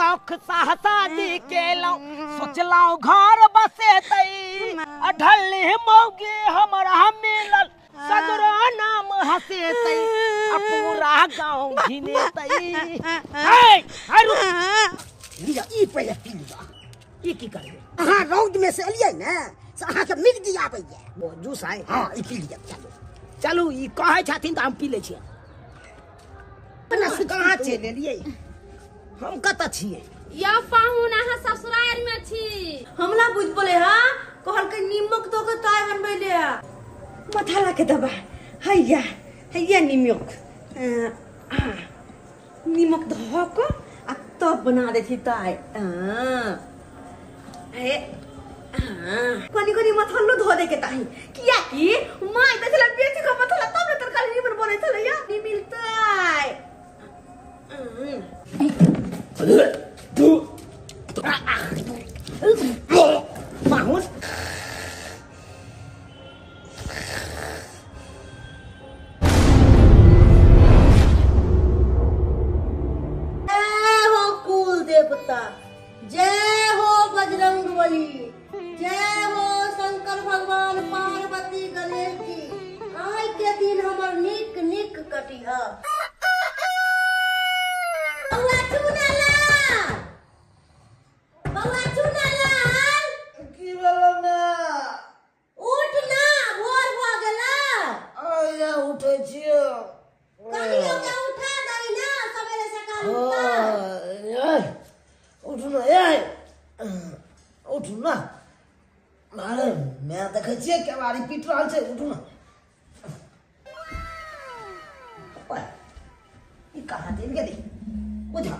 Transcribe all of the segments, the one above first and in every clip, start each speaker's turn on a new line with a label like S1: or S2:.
S1: शौक शादी केलौ सोचलौ घर बसेतै अढल्ली मौगी हमरा मिलल सगरो नाम हसेतै आ पूरा गाँव घिनेतै।
S2: लिअ ई पहिले पी लिअ।
S1: ई की करबै?
S2: अहाँ रौद में से एलियै ने से अहाँके मिर्गी आबैया।
S1: ओ जूस आइ?
S2: हँ ई पी लिअ। चलू
S1: चलू ई कहै छथिन तऽ हम पी लै छियै। कहाँ चलि एलियै हम? कतऽ छियै?
S3: यौ पाहुन अहाँ ससुराल में छी।
S4: हमला बुझ बोले हा कहलकै नीमक दऽ के ताय बनबै ले। मथाला के दबा हैया हैया नीमक नीमक धऽ के आ तब बना दै छी ताय। कनी कनी मथल्लो धो दे के ताही कियाकि माय दै छलै बेची के मथल्ला तब ने तरकारी नीमन बनै छलै या नी मिलतै।
S1: माहुर
S4: जय हो कुल देवता, जय हो बजरंगबली, जय हो शंकर भगवान, पार्वती गणेश जी। आइ के दिन हमर निक निक कटिह। बौआ चुनालाल, बौआ चुनालाल,
S1: की भेलौ ना?
S4: उठ ना, भोर भ गेला।
S1: आया उठै छियौ।
S4: कनियो के उठा दही ना सबेरे सकाल उठता।
S1: उठू ना ए, उठू ना। अरे मैं देखै छियै केवाड़ी पीट रहल छै, उठू ना। ई कहाँ चलि गेलै? बुझा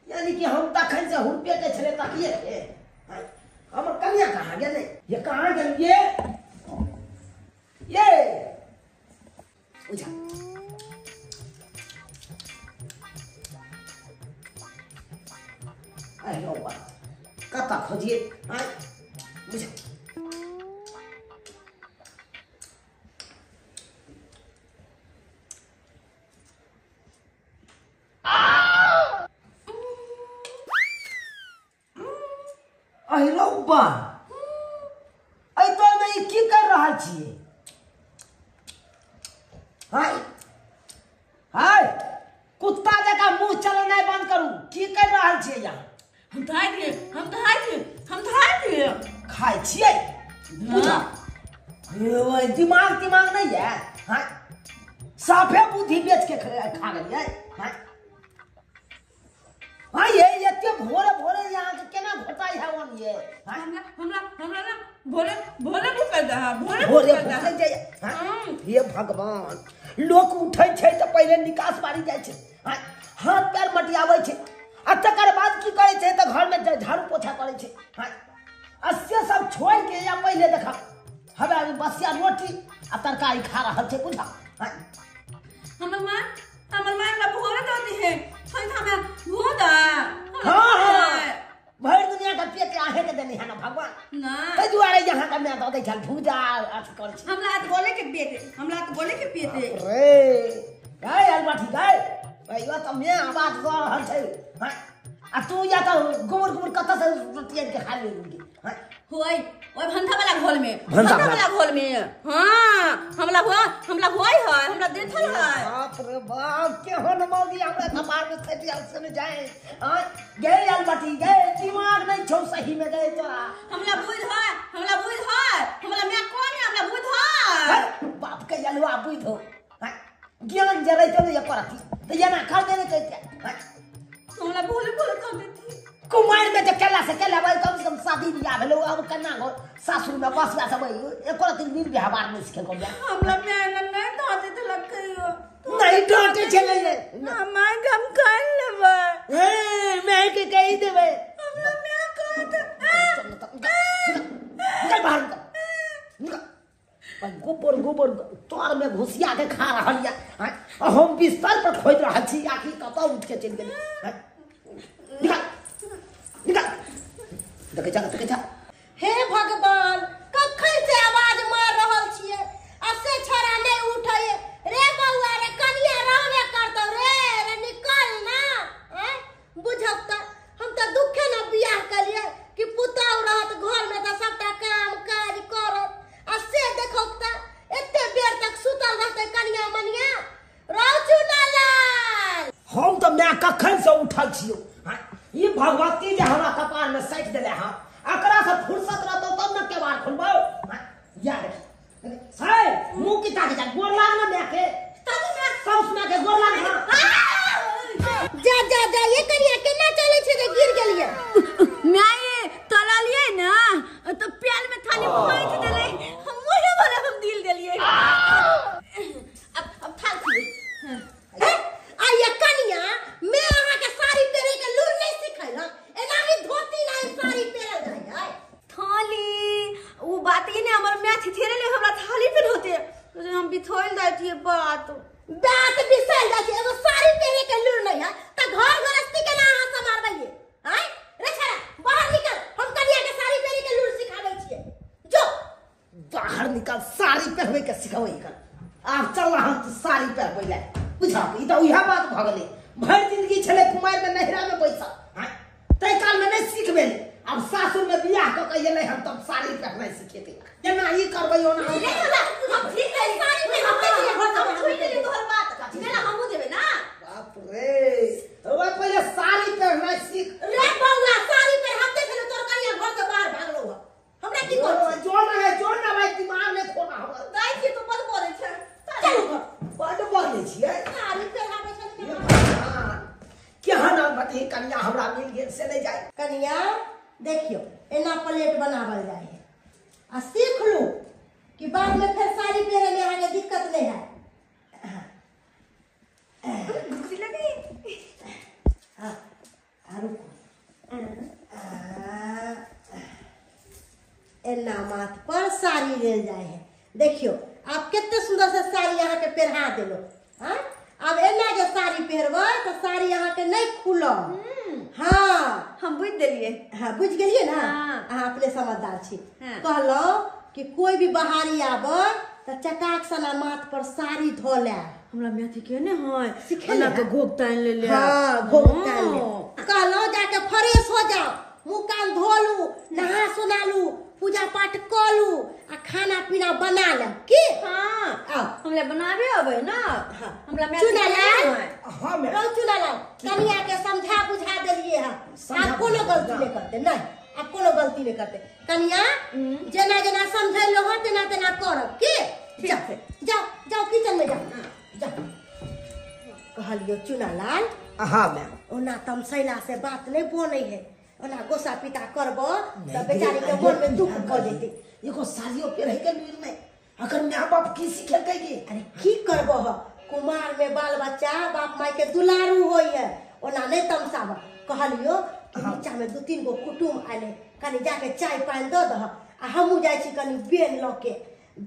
S1: यानी कि हम तखन से हुरपे के छलै तकिए के हमर कनिया कहाँ गेलै? ये कहाँ गेलियै? ये बुझा अरे रौआ कतऽ खोजिए? आँय बुझा अरे रौबा एहि तोरमे ई की कर रहल छियै? हाय हाय कुत्ता जकाँ मुँह चलेनाइ बंद करू। की कर रहल छियै यहाँ?
S4: हम खाइ छियै, हम खाइ छियै, हम खाइ छियै।
S1: खाइ छियै? बुझा दिमाग तिमाग नहीं है? हाँ साफे बुद्धि बेच के खा गेलियै। हाँ हाँ ये एते भोरे भोरे यहाँ के केना घोटाइ है ओन ये? हाँ
S4: हमरा हमरा हमरा ना भोरे भोरे भूख लगता है, भोरे
S1: भोरे
S4: भूख लगता
S1: भूख जाइ। हे भगवान, लोक उठै छै तऽ पहिले निकास बारी जाइ छै, हाथ पैर मटियाबै छै आ तकर बाद की करै छै तऽ घरमे झाड़ू पोछा करै छै। हाँ आ से सब छोड़ि के या पहिले देखा हवे अभी बसिया रोटी आ तरकारी खा रहल छै। बुझा
S4: है। हमर माँ, हमर माँ हमरा भोरे दऽ दी है, हमरा भूख है।
S1: हाँ हाँ भरि दुनिया के पेट अहें के देने है ना भगवान
S4: ना,
S1: ताहि दुआरे यहाँ के मैं दऽ दै छल भूजा अथी करै छै।
S4: हमरा तऽ बोले के पेट, हमरा तऽ बोले के पेट।
S1: रे गए अलबाठी गए भैया तऽ मैं आवाज दऽ रहल छै। हाँ आ तू या तऽ गोबर गोबर कतऽ से रोटी आनि के खा लेलही? हाँ
S4: होय ओय भंसा वाला घोल में, भंसा वाला घोल में। हाँ हमला हुआ, हमला होय है, हमरा देखल है।
S1: बाप रे बाप केहन मौगी हमरा कपार में सटि गेल से ने जाए। हाँ गए अलबाठी गए, दिमाग नहीं छौ सही में गए तोरा।
S4: हमला बुझ है, हमला बुझ है, हमला मैं कौन है, हमला बुझ है।
S1: बाप के अलवा बुझ हो। हाँ ज्ञान जरै तो ने करती तऽ एना कर देने कहते। हाँ
S4: हमला भोले भोले कर देती।
S1: कुमार में जे केला से केला भाई कम से कम शादी बियाह भेलो अब केना हो सासुर में बसला सब एको राति नीर व्यवहार नहीं सिखेलको।
S4: हमला मैं नहीं डांटे ते लगइयो।
S1: नहीं डांटे छलै
S4: ना माय के हम कर लेबै।
S1: ए मैं के कहि देबै।
S4: हमला मैं कहत
S1: निकल बाहर निकल निकल। गोबर गोबर तोर में घुसिया के खा रहल या हम बिस्तर पर खोजि रहल छी आखिर कतऽ उठ के चलि गेलै। निकल निकल देखै जा देखै जा।
S4: हे भगवान कखन से आवाज मार रहल छियै आ से छोरा नहीं उठै रे बौआ रे कनिया रहबे करतौ रे रे निकल ना। बुझा
S1: कखन से उठल छियो। ई भगवती जे हमरा कपार में सटि देले हँ, एकरा से फुर्सत रहतौ तब न केवाड़ खोलबौ। या देख सै मुँह की ताके जा, गोर लाग न माय के, सब सुना के गोर लाग।
S4: जा जा जा, ये करिया केना चलै छै जे गिर गेलियै?
S3: माय तललियै ना तो प्याल में थाली फाइट देले, हम मुहे वाला हम दिल देलियै। अब थाल छियै।
S4: आ ये कनिया मैं अहाँ के साड़ी पहिरे के लूर नहीं सिखैल, एना ही धोती नहीं साड़ी पहिरल जाइ है।
S3: थाली उ बात ई ने हमर माय थिथेरे ले हमरा थाली पहिरते हम बिथोल जाइ छियै। बात
S4: बात बिसर जाइ छै, एगो साड़ी पहिरे के लूर नहीं है त घर गृहस्थी के ना अहाँ संभालबै? आय रे छड़ा बाहर निकल, हम कनिया के साड़ी पहिरे के लूर सिखाबै छियै। जो
S1: बाहर निकल, साड़ी पहिरबै के सिखबै कर। आब चल हम तो साड़ी पहिरबै ले, बुझा ई त उएह बात भ गेलै। भरि जिंदगी छलै कुमारि में नैहरा में बैसल, तै काल में नहीं सीख भेलै। अब सासुर में बियाह क के एलै हम तब साड़ी पहिरनाइ सिखेतै। केना ई करबै ओना
S3: हम ठीक है, साड़ी पहिरते छियै घर हम छुइ देलियै तोहर बात मेरा हमहु देबै ना।
S1: बाप रे, ओए पहिले साड़ी पहिरनाइ सीख।
S4: रे बौआ साड़ी पहिरते छलै तोर कनिया घर से बाहर भागलौ ह, हमरा की करछै?
S1: जो ना है जो ना भाई, दिमाग नै खोना हमर।
S3: दाइ छी तो बड बोलै छै,
S4: चल घर
S1: बड बोलै छियै।
S4: साड़ी पहिराबै छलै
S1: केहन अनमति कनिया हमरा मिल गेल से नहि जाय।
S4: कनिया देखियो एना प्लेट बनावल जाय है आ सीख लू कि बाद में फिर साड़ी पहने में अहाँ के दिक्कत नहीं है।
S3: घुघरी लगी।
S4: हाँ रुको, एना माथ पर साड़ी लेल जाय है। देखियो आप कितने सुंदर से साड़ी अहाँ के पहना देलो। हाँ अब एना जे साड़ी पहिरबै तो साड़ी अहाँ के नहीं खुलल। हाँ
S3: हम बुझ देलिए।
S4: हाँ बुझ गेलिए ना। अहाँ अपने समझदार छी। कहलहुँ कि कोई भी बाहरी आबे तो चटाक सना माथ पर साड़ी धो ले।
S3: हमरा मैथी के ने है सिखेला के घोग तान ले ले।
S4: हाँ घोग तान ले। कहलहुँ जाके फ्रेश हो जाओ, मुँह कान धो लू, नहा सोना लू, पूजा पाठ कर लू आ खाना पीना बना ले की।
S3: हाँ आओ हमरा बनाबे आबै ना।
S4: हाँ
S3: हमरा मैं
S4: चुना लाल।
S1: हाँ मैं
S4: चुना लाल कनिया के समझा बुझा देलिए है, आप कोनो गलती नहीं करते। नहीं आप कोनो गलती नहीं करते कनिया, जेना जेना समझैलो हो तेना तेना करब की। जाओ जाओ जाओ किचन में जाओ जाओ। कहलियो चुना लाल।
S1: हाँ मैं
S4: ओना तमसैला से बात नहीं बनै है, ओना गोसा पिता करबो त बेचारी के मन में दुख भ जेतै।
S1: एगो साड़ियो पहिरै के लूर नै, अगर my बाप की सिखेलकै गे?
S4: अरे की करबो ह, कुमार में बाल बच्चा बाप माय के दुलारू होय है, ओना नहीं तमसाब। कहलियो कि नीचा में 2-3 गो कुटुम आले, कनी जाके चाय पानी दऽ दह आ हमहूँ जाइ छी कनी बेन लऽ के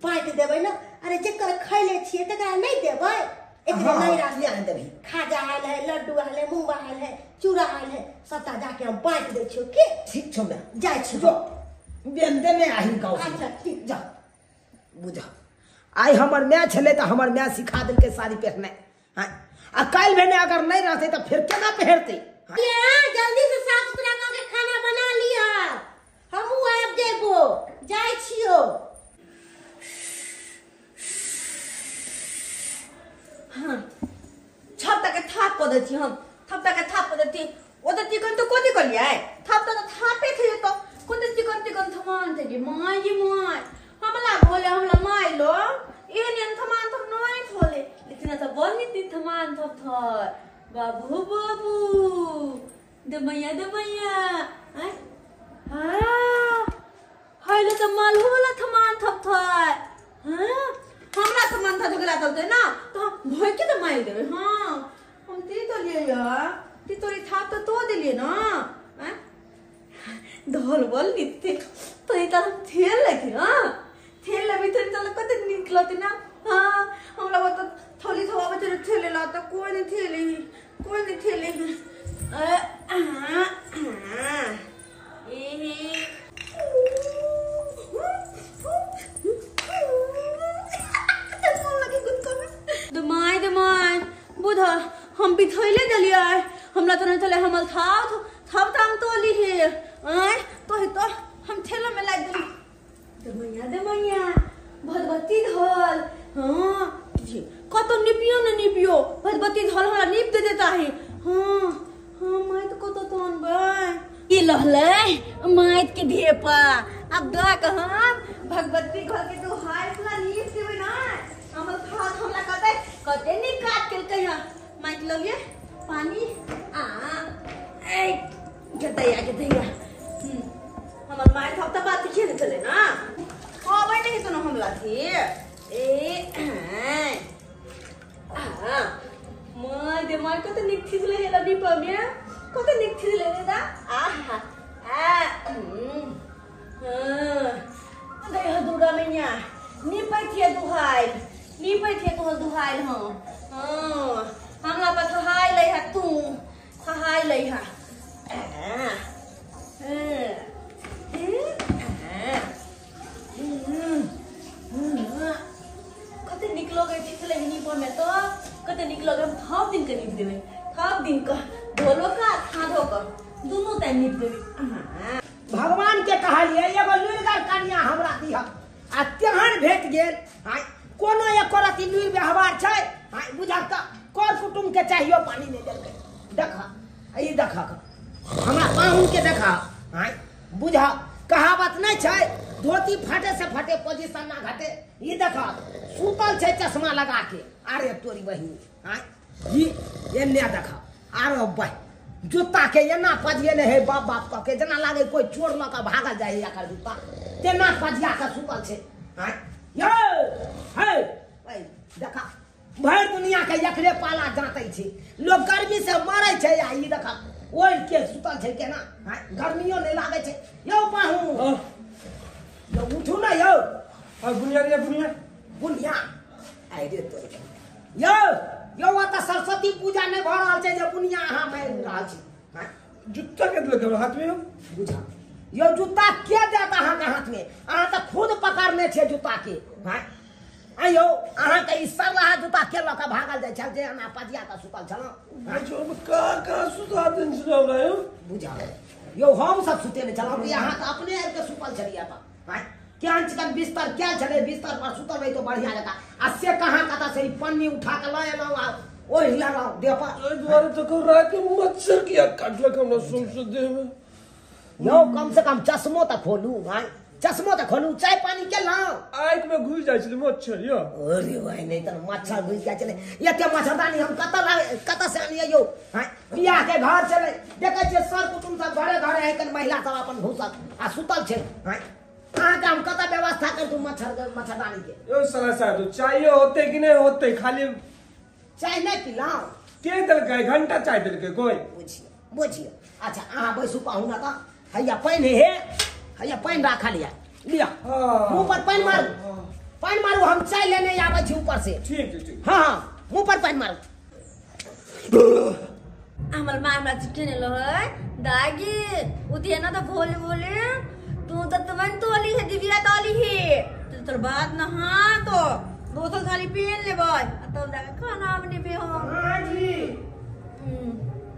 S4: बाँटि देबै ने। अरे जेकर खैले छियै तकरा नहीं देबै? एकरे नहीं राखी
S1: देबही।
S4: खाजा आयल है, लड्डू आयल है, मूंगा आयल है, चूड़ा आयल है, सबटा जाके हम बाँटि दै छियौ की।
S1: ठीक छौ मैं
S4: जाइ छी,
S1: जो बेन देने आही गाँव से।
S4: अच्छा ठीक
S1: जा बुझ। आइ हमर my छलै तऽ हमर my सिखा देलकै साड़ी पहिरनाइ। हाँ आ काल्हि भेने अगर नहीं रहतै तऽ फेर केना पहिरतै?
S4: जल्दी से साफ सुथरा कऽ के खाना बना लिहा, हमहूँ आबि जेबो, जाइ छियौ।
S3: हाँ छपटा के थाप कऽ दै छी हम, थपटा के थाप कऽ दै छी। ओ तऽ चिकन तऽ कोनी कलियै, थाप तऽ थापे थे तो कोन चिकन चिकन थमान थे my ji my. हमला बोले हमला my low एहन एहन थमान थप नहीं थोले, लेकिन तो बड़ नीक थमान थप थर। बाबू बाबू दमैया दमैया हाँ हैलो तो मालू वाला थमान थप थर। हाँ हमरा थमान था झगड़ा चलते ना तो हम भय के तो मार देबे। हाँ हम ती तो लिए यार, ती तोरी थाप तो तो दिलिए ना। धोल बोल नित्य तो ई तर थेल लगी ना, थेल लगी तो चल कते निक लगते ना। हाँ हमरा बता थोली थवा बचे थेले ला तो कोई नहीं थेले, कोई नहीं थेले। ए दमाय दमाय बुध हम बिथैले देलियै, हमरा तो नहीं चले हमर थाप थाप ताम तोली हे आय तो ही तो हम ठेला में लाग देली। दमैया दमैया भगवती धल। हाँ जी कतो निपियो न निपियो, भगवती धल हमरा नीप दे देता है। हाँ हाँ माइत कतऽ तो अनबै ई लहलै माइत के ढेपा अब दऽ के हम भगवती घर के दुहार पूरा नीप देबै ना हमर भात हमरा कहतै कते नीक काज केलकै हँ माइत लगिए पानी आ ए गदैया गदैया हमर माय सब तऽ बात सिखे ने छलै ना अबै नहि हेतौ ने हमरा थी ए आ माय दे माय कते नीक थिजलै हे नीपा मे कते नीक थिजलै रे दा आहा आ हां दे ह दुर्गा मैया नीपै थिए दुहाइल नीपै थिए तोहर दुहाइल हम हां हमरा पर थहाइ लै हा तू थहाइ लै हा कते नीक लगै छै नीपऽ मे तऽ कते नीक लगे हम थप दिन के नीप देबै थप दिन के धोलो का थाधो का दुनू टाइम नीप देबै।
S1: भगवान के कहलिए एगो लुरिगर कन्या हमरा दिह आ तेहन भेट गेल कोनो एको रति लुरि व्यवहार छै बुझा तऽ कर कुटुम के चाहियो पानी नहि देलकै। देख ई देख हमरा पाहुन के देख बुझा कहावत नहीं छै धोती फटे से फटे पोजीशन ना घटे। ई देख सुतल छै चश्मा लगा के अरे तोरी बहिन ई एने देख आरो बह जूता के एना पजिए ने है बाप बाप कह के जेना लागे कोई चोर लऽ के भागल जाय एकर जूता तेना पजिया के सुतल छै। यौ हे देख भरि दुनिया के एकरे पाला जाँतै छै लोग गर्मी से मरै छै आ ई देख ओढ़ के सुतल छै केना गर्मियो नहीं लागै छै। यौ पाहु यौ उठू ना यौ
S5: बुनिया रे बुनिया
S1: बुनिया आइ रे तोर यौ यौ ओतऽ सरस्वती पूजा नहीं भऽ रहल छै जे बुनिया अहाँ मारि रहल छी।
S5: जुत्ता के देलक हमरा हाथ में यौ
S1: बुझा यौ जुत्ता के देत अहाँके हाथ में अहाँ तऽ खुद पकड़ने छियै जुत्ता के। आइयो अहाँके ई सरलाहा जूता के लऽ के भागल जाइ छल जे एना पजिया के सुतल छलहुँ।
S5: कहाँ कहाँ सुता देने छलहुँ हमरा यौ
S1: बुझा यौ हम सब सुतेने छलहुँ कि अहाँ तऽ अपने आबि के सुतल छलियै तऽ केहन चिकन बिस्तर कयल छलै बिस्तर पर सुतल रही तो बढ़िया जकाँ आ से कहाँ कतऽ से ई पन्नी उठा के लऽ एलहुँ आ ओढ़ि लेलहुँ देह पर।
S5: एहि दुआरे तऽ कहू रातिमे मच्छर किया काटलक हमरा सौंसे देहमे।
S1: यौ कम से कम चश्मो तऽ खोलू चश्मो तऽ खोलू चाय पानी केलहुँ
S5: आँखि में घुसि जाइ छलै मच्छर यौ।
S1: अरे भाइ नहि तऽ मच्छर घुसि जाइ छलै एते मच्छरदानी हम कतऽ लाबै कतऽ से आनियै यौ। बियाह के घर छलै देखै छियै सर कुटुम सब घरे घरे आइ काल्हि महिला सब अपन घुसल आ सुतल छै। अहाँके हम कतऽ व्यवस्था करतू मच्छर मच्छरदानी के।
S5: यौ साला साहब चाय होतै कि नहि होतै खाली
S1: चाय नहि पीलहुँ
S5: के देलकै घंटा चाय देलकै कोइ
S1: बुझियौ बुझियौ। अच्छा अहाँ बैसू पाहुना तऽ हैया पानि हे हैया पानि राखल यऽ लिअ मुँह पर पानि मारू पानि मारू हम चाय लेने आबै छी ऊपर से।
S5: ठीक ठीक
S1: हाँ हाँ मुँह पर पानि मारू।
S3: हमर माँ हमरा चिट्ठी रहै दागी उठिए ना तऽ भोले भोले तू तऽ तुमन तोली है दिव्या तोली है तो तोर बात ना हाँ तो दोसर थाली पहन लेबै आ तब जाके खाना बनेबै हम।
S1: हाँ जी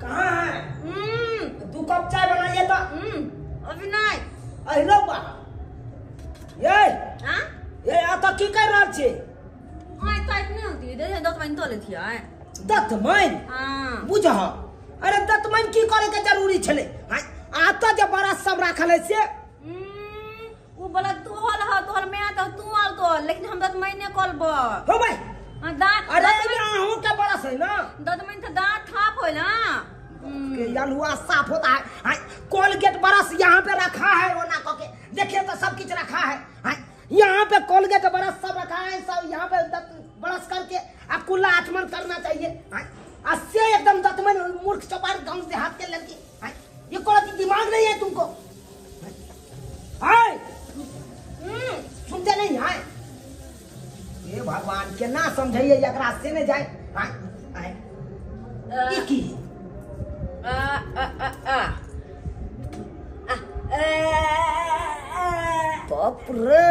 S1: कहाँ है 2 कप चाय बनाइए तो
S3: अभी नहीं
S1: अहिरो बा ये
S3: हां
S1: ये आ तऽ की कर रहल छी।
S3: आइ तऽ इतने होती है दतमैन तोले थियै
S1: दतमैन
S3: हां
S1: बुझह अरे दतमैन की करे के जरूरी छलै आ तऽ जे बरस सब राखल है से
S3: उ बोला तू हल ह तोहर मैं तो तू आल तो लेकिन हम दतमैन ने करब
S1: हो भाई
S3: हां दांत
S1: अरे अहूं के बरस है ना
S3: दतमैन से दांत थाप होइल ना
S1: के यलुआ साफ होता है। कोलगेट ब्रश यहाँ पे रखा है वो ना के देखिए तो सब कुछ रखा है। यहाँ पे कोलगेट ब्रश सब रखा है सब यहाँ पे ब्रश करके अब कुल्ला आचमन करना चाहिए। से एकदम दतमन मूर्ख चपार गांव देहात के लड़की ये कोई दिमाग नहीं है तुमको सुनते नहीं है। ये भगवान के ना समझाइए एकरा से नहीं जाए। की
S3: आ आ आ आ
S1: बाप रे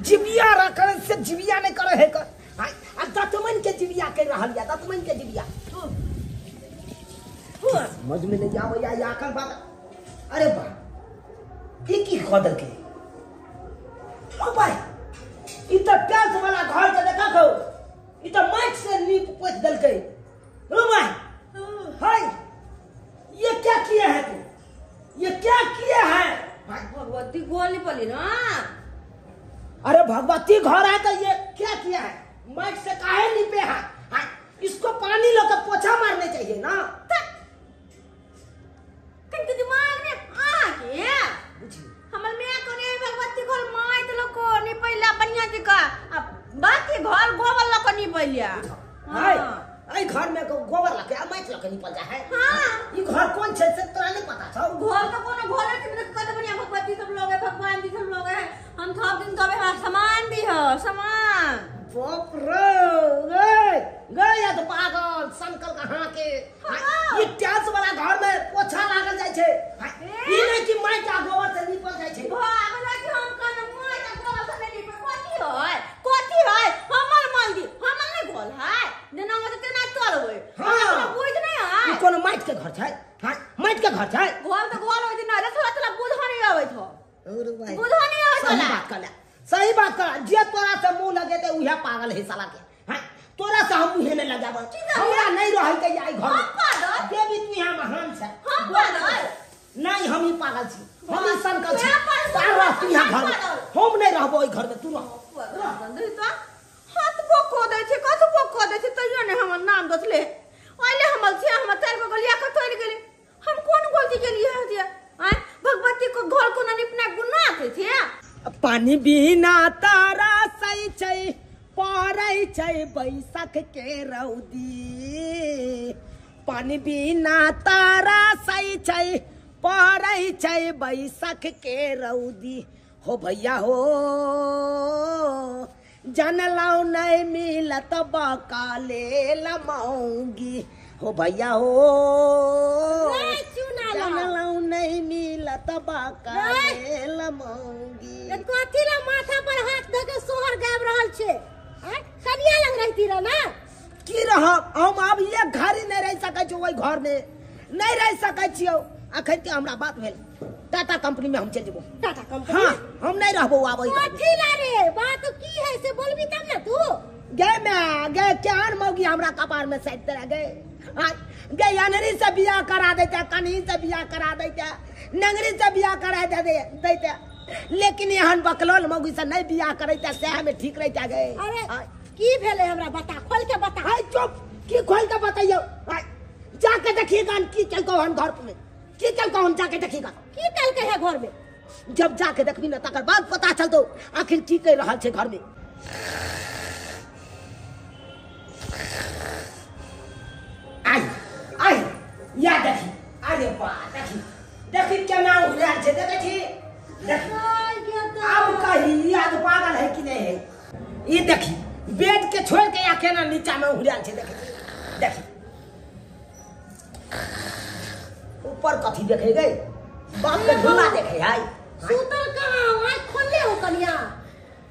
S1: जिबिया रखल से जिबिया नहीं करे है कर आ दतमन के जिबिया कर रहल या दतमन के जिबिया समझ में नहीं आवे या आखन बात। अरे बा की खो देलकै ओ भाई ई त टाइल्स वाला घर के देखा खो ई त माइक से नीप पोछि देलकै। रुमाई हाय, ये क्या किया है तू? ये क्या किया है?
S3: भगवती गोली पली ना।
S1: अरे भगवती घर है तो ये क्या किया है? माइक से काहे नीपे है? इसको पानी लेकर पोछा मारने चाहिए ना।
S3: कहीं दिमाग में आ के हमर मैं कोने भगवती घर माइत लोग निपैला बढ़िया जी का, अब बाकी घर गोबर लोग निपैलिया।
S1: हाय, आई घर में गोबर लगे आ माइट लगे निपल जा है। हां, ई घर कौन छै से तोरा नहीं पता छौ?
S3: घर तो कोनो घर है कि कत बढ़िया भगवती सब लोग है, भगवान जी सब लोग है। हम सब दिन कहबे हां सामान दी हो सामान।
S1: बाप रे, गए गए या तो पागल संकल कहां के। ये टाइल्स वाला घर में पोछा लागल जाय छै, ई नहीं कि माइट आ गोबर से निपल जाय छै।
S3: भागल कि हम कहन माइट आ गोबर से नहीं निपल। कथी है कथी है? हमर माल दी, हमर नहीं गोल है जेना होत तेना चलबै। हां, बुझ नहीं है
S1: ई कोनो माइट के घर छै? हां, माइट के घर छै।
S3: घर तो घर होय ना रे, थोड़ा थोड़ा बुझ नहीं आबै छौ।
S1: और भाई
S3: बुझ नहीं आबै
S1: सही बात कहला, सही बात कहला। जे तोरा से मुंह लगे ते उहे पागल है साला के। हां, तोरा से हम मुंह नहीं लगाब, हमरा नहीं रहै के आई घर में।
S3: हम पागल
S1: देवी तू यहां महान छै।
S3: हम पागल
S1: नहीं, हम ही पागल छी, हम ही सनकल छी। तार तू यहां घर में, हम नहीं रहबो ई घर में, तू रह।
S3: तो हाथ बोको दै छै, कथु बोको दै छै, तैयो ने हमर नाम दोसले ओइले हमर छै। हमर चार गो गलिया के तोड़ गेली, हम कोन गलती केलिए हतिया? आय भगवती को घर कोना निपना गुनाह छै छै।
S1: पानी बिना तारा सही छै पड़ै छै बैसाख के रौदी। पानी बिना तारा सही छै पड़ै छै बैसाख के रौदी। हो भैया हो, जनलाओ नहीं मिलत बकाले लमाऊंगी। हो भैया हो, जनलाओ नहीं मिलत बकाले लमाऊंगी।
S4: कथी ला माथा पर हाथ धऽ के सोहर गाबि रहल छै? कनिया लग रहती रह ना
S1: की रह। हम आब एक घड़ी नहीं रह सकै छियै, ओहि घर में नहीं रह सकै छियै। अखन के हमरा बात भेल टाटा कंपनी में हम चलि जेबो।
S4: टाटा कंपनी?
S1: हां, हम नहीं रहबो आब ओहि घर में।
S4: कथी ला रे, बात की है से बोलबी तब ना तू।
S1: गे मैं गे केहन मौगी हमरा कपार में साइड तरह गे। हां गे, अनरी से बियाह करा देते, कन्ही से बियाह करा देते, नंगरी से बियाह करा देते, लेकिन एहन बकलोल मौगी से नहीं बियाह करैते सएह में ठीक रहते गे।
S4: अरे की भेलै हमरा बता, खोल के बता।
S1: हाय चुप, की खोल के बतैयौ? जाके देखिएगा की केलकौ हन घर में, की केलकौ हन, जाके देखिएगा
S4: की केलकै है घर में।
S1: जब जाके देखबी ना तकर बाद पता चलतौ आखिर की कहि रहल छै घर में। आई आई या देखी, अरे बा देखी देखी केना उड़ायल छै, देखै छी? देखी अब कही याद पागल है कि नहीं है। ये देखी बेड के छोड़ के या केना नीचा में उड़ायल छै, देखी देखी ऊपर कथी देखे गई, बाप के झूला देखे है।
S4: सुतल कहाँ आँख खोलले हो कनिया?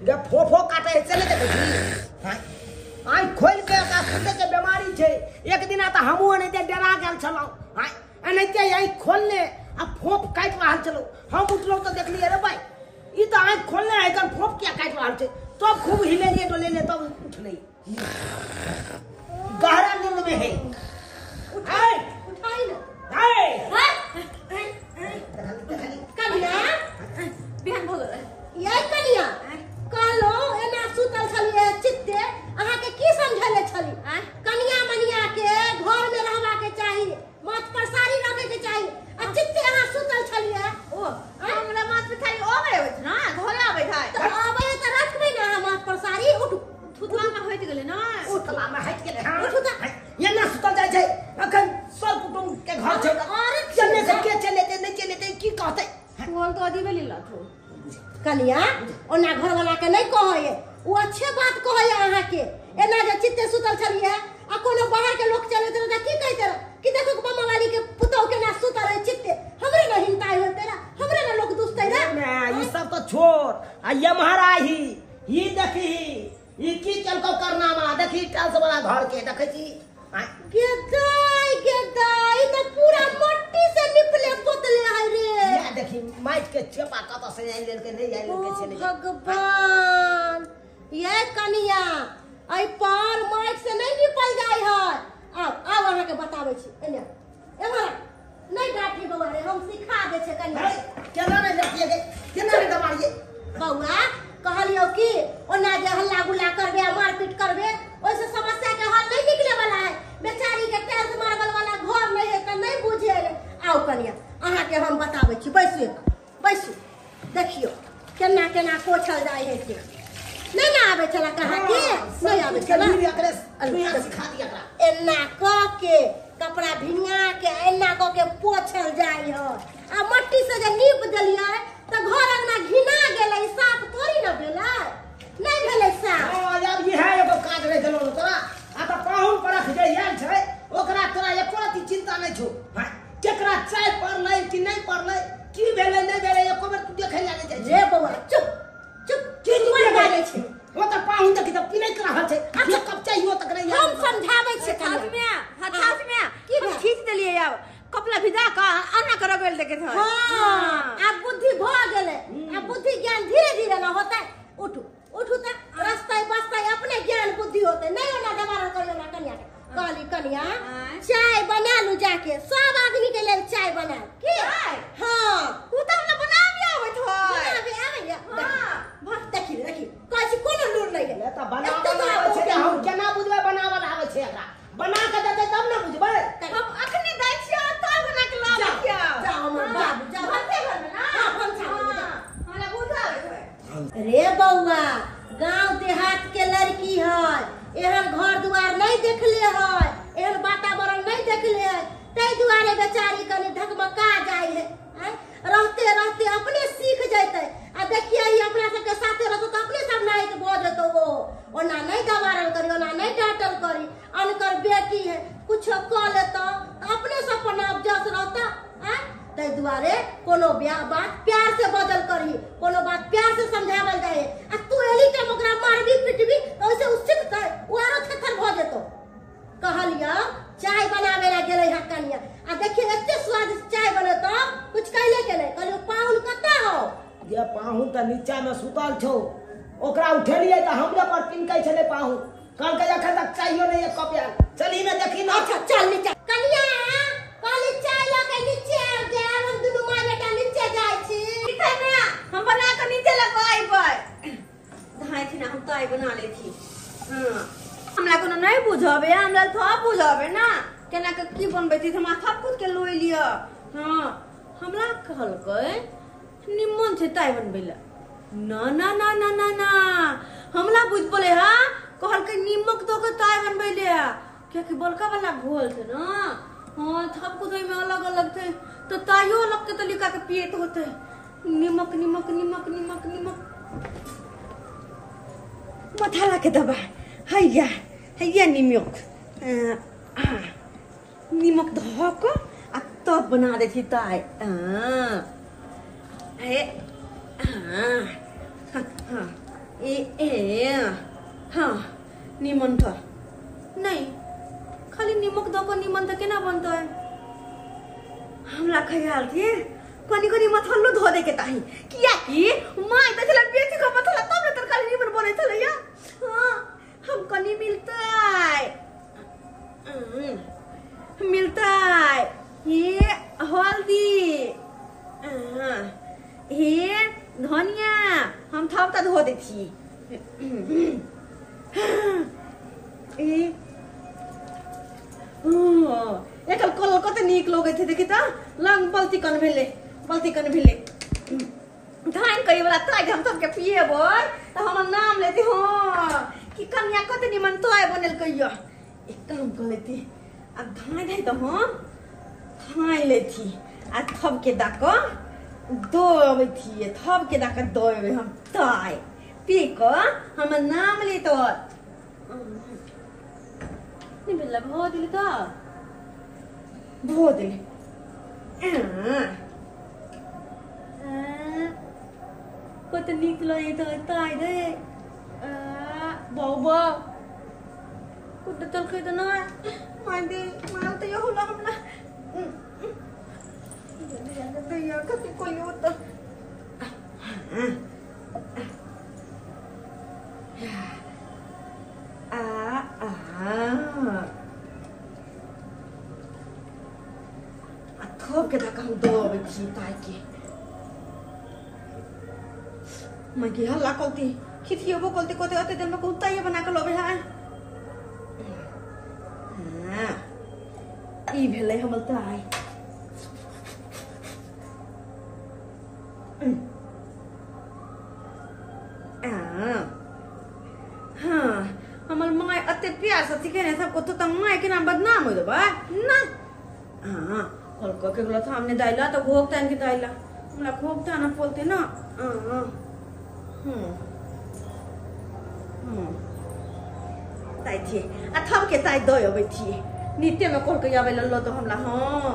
S1: गे फोफो काटे है चले देखे छी। हां, आँख खोल के ओकरा सुते के बीमारी छै। एक दिन त हमहूँ एनाहिते डरा गेल छलहुँ। हां, एनाहिते आँख खोलने आ फोफ काटि रहल छलहुँ। हम उठलहुँ तऽ देखलियै रे भाई ई तऽ आँख खोलने है, एखन फोफ किया काटि रहल छै? तब खूब हिलेलियै डोलेलियै तब उठलै। गहरा नींद में है। उठाई
S4: उठाई ना।
S3: कनिया बिहान भऽ गेलै।
S4: ये कनिया कहलो एना सुतल छलियै चित्ते, अहाँ के की समझले छली? कनिया मनिया के घर में रहबा के चाही, माथ पर साड़ी रखे के चाही, आ चित्ते अहाँ सुतल छलियै।
S3: ओ हमरा माथ पर साड़ी अबै होइत ना, घरे आबै है
S4: त आबै त रखबै ना अहाँ माथ पर साड़ी। उठू,
S3: थुतला में होइत गेलै ना।
S1: उठला में हटि गेलै। हां
S4: उठू त
S1: एना सुतल जाइ छै। अखन सब कुटुंब के घर छै, चलने से के चलेते नहीं चलेते की कहते?
S3: बोल तो अजीबे लीला थो
S4: कनिया। ओना घरवाला के नहीं कहै, ओ अच्छे बात कहै अहाँ के। एना जे चित्ते सुतल छलियै आ कोनो बाहर के लोक चलैत रहै की कहैत रह कि देखो मामा वाली के पुतौह केना सुतल है चित्ते, हमरे न हिंताई होते रह, हमरे न लोग दुसतै रह।
S1: ई सब तो छोड़ आ ये महाराही ई देखी ई की चलको करनामा देखी टाइल्स वाला घर के देखै छी।
S4: गेदाई गेदाई त पूरा मट्टी से निपले पोतले है रे।
S1: या देखी माइट के चेपा कत से आइन लेल के नहीं आइन लेल के छले।
S4: भगवान ये कनिया आई पार माइट से नहीं निपल जाय है। अब आउ अहाँ के बताबै छी एने एमहर नहीं डांटी बौआ रे हम सिखा दे छे कनी
S1: केना नहीं डांटिए गे केना नहीं दबाड़िए
S4: बौआ कहलियो कि ओना जे हल्ला गुल्ला करबे आ मारपीट करबे ओइसे समस्या के हल नहीं निकले वाला है बेचारी के टाइल्स मार्बल वाला घर नहीं है त नहीं बुझे आउ कनिया अहाँ के हम बताबै छी बैसू बैसू देखियो केना केना पोछल जाय है से नहीं ना आवे छला कहाँ के नहीं आवे छला
S1: सिखा दिया
S4: एना क के कपड़ा भिंगा के एना क के पोछल जाय है आ मट्टी से जे नीप देलियै त घर अंगना घिना गेलै साफ थोड़ी न भेलै नहीं भेलै साफ
S1: हां आब ये है एगो काज रह गेलो तोरा आ त पाहुन परख जे आयल छै ओकरा तोरा एको रति चिंता नहीं छौ हां केकरा चाय पड़लै कि नहीं पड़लै की भेलै नहीं भेलै एको बेर तू देखै ला नहीं जाइ
S4: रे बौआ चुप चुप
S1: की
S4: बाजै छै
S1: ओ त पाहुन देखि त पिनैत रहल छै अच्छा कप चाहियो तक नहीं
S4: हम समझाबै छै
S3: हाथ में हाथ में की खींच देलियै आब कपड़ा भिजा क अन्ना कर गेल देखे थ
S4: हां आब बुद्धि भ गेलै आब बुद्धि ज्ञान धीरे धीरे न होतै उठू उठू त रास्ता बस्ता अपने ज्ञान बुद्धि होतै नहीं ओना दोबारा करियो ना कनिया के कहली कनिया चाय बना लू जाके सब आदमी के लेल चाय बना की हां
S3: उ त हमरा बनाबे आबैत होय
S4: बनाबे आबैया हां भक्त देखी देखी कहै छी कोनो लूर नहीं है
S1: त बनावल आबै छै हम केना बुझबै बनावल आबै छै एकरा बना के देतै तब न बुझबै
S3: हम अखने दै छियै तब बना के लाबै छियै
S4: जाओ हमर बाबू जाओ
S3: भनसे घर में ना
S4: हां भनसा घर में
S3: हमरा बुझाबै होय
S4: रे बौआ गांव देहात के लड़की है एहन घर दुआर नहीं देखले है एहन वातावरण नहीं देखले है तै दुआरे बेचारी कनी ढकमका जाय है रहते रहते अपने सीख जैते आ देखिए ई अपना सबके साथे रहतो त अपने सब नायक भ जेतो वो ओना नहीं दबारल करी ओना नहीं डांटल करी अनकर बेटी है कुछ क लेतो त अपने सब पर नाप जस रहता आ तै दुआरे कोनो बात प्यार से बदल करी कोनो बात प्यार से समझावल जाए आ तू एली टाइम ओकरा मारबी पिटबी त ओइसे उ सीखतै उ आरो थेथर भ जेतो कहलिया चाय बनावे ला गेलै हा कनिया आ देखिए एते स्वादिष्ट चाय बनेतो कुछ कैले के नहीं कहलियो पाहुन कता हो
S1: ये पाहुन त नीचा में सुतल छौ ओकरा उठेलियै त हमरे पर पिनकै छलै पाहुन कहलकै अखन तक चाहियो नहीं एक कप आयल चली ना देखी ना
S4: अच्छा चल नीचा कनिया कहली चाय ल के नीचे आब जाए हम दुनू माय बेटा नीचे जाय छी
S3: ठीक है ना हम बना के नीचे लगवाइबै धाय थी ना हम ताय बना ले थी हां हमरा कोनो नहीं बुझाबे हमरा थोड़ा बुझाबे ना केना के की बनबै छी हमरा सब कुछ के लोइ लिअ हां हमरा कहलकै निमन छै ताय बनबै ला ना ना ना ना ना ना हमरा बुझ पले हा कहलकै निमक दो के ताय बनबै ले कियाकि बड़का वाला घोल छै ना हां सब कुछ ओइमे अलग अलग छै तो तायो अलग के तरीका के पियत होते निमक निमक निमक निमक निमक मथाला के दबा हैया हैया निमक निमक धऽ कऽ आ तब बना दै छी ताय ए हाँ ए ए हाँ निमन था नहीं खाली निमक दऽ कऽ निमन तऽ केना बनतै हमरा ख्याल थी कनी कनी मथल्लो धो दे के ताही कियाकि माय दै छलै बेसी कऽ मथल्ला तब ने तरकारी निमन बनै छलै या हाँ हम कनी मिलतै मिलतै ये हल्दी हे धनिया हम थप त धो दै छी ए एकर कलर कते नीक लगै छै देखी त लंग बल्ती कन भेलै बल्ती कन भेलै धान करी वाला ताय हम सबके पिएबै त हमर नाम लेती हां कि कन्या कते निमन ताय बनेलकै य एक काम कर लेती आ धान धाइ त हम धान लेती आ थपके दा क दो अबै थिए थपके दा क दो अबै हम ताय पी क हमर नाम लेतो नहीं भेल भो दिली त भो दिली कते नीक लगैत है ताय रे बौआ कुछ चलकै त नै my they my त यो होला हमरा दैया कति कोइयो त आ आ थोप के धक्का हम दो अबै छी ताइ के मैं की हल्ला कलती खिथियबो कलती कते कते दिन में कहूँ ताइए बना के लबे है। हाँ ई भेलै हमर ताइ। हाँ हमर my अते प्यार से सिखेने सबको तो तंग my के नाम बदनाम हो देबा ना। हाँ कल के गेलो सामने दाइला तो घोक तान के दाइला हमरा खूब ताना बोलते ना। हाँ ताइ थिए आ थब के ताइ दय अबै थिए नित्य में कल के आबै लल्लो तो हमरा। हाँ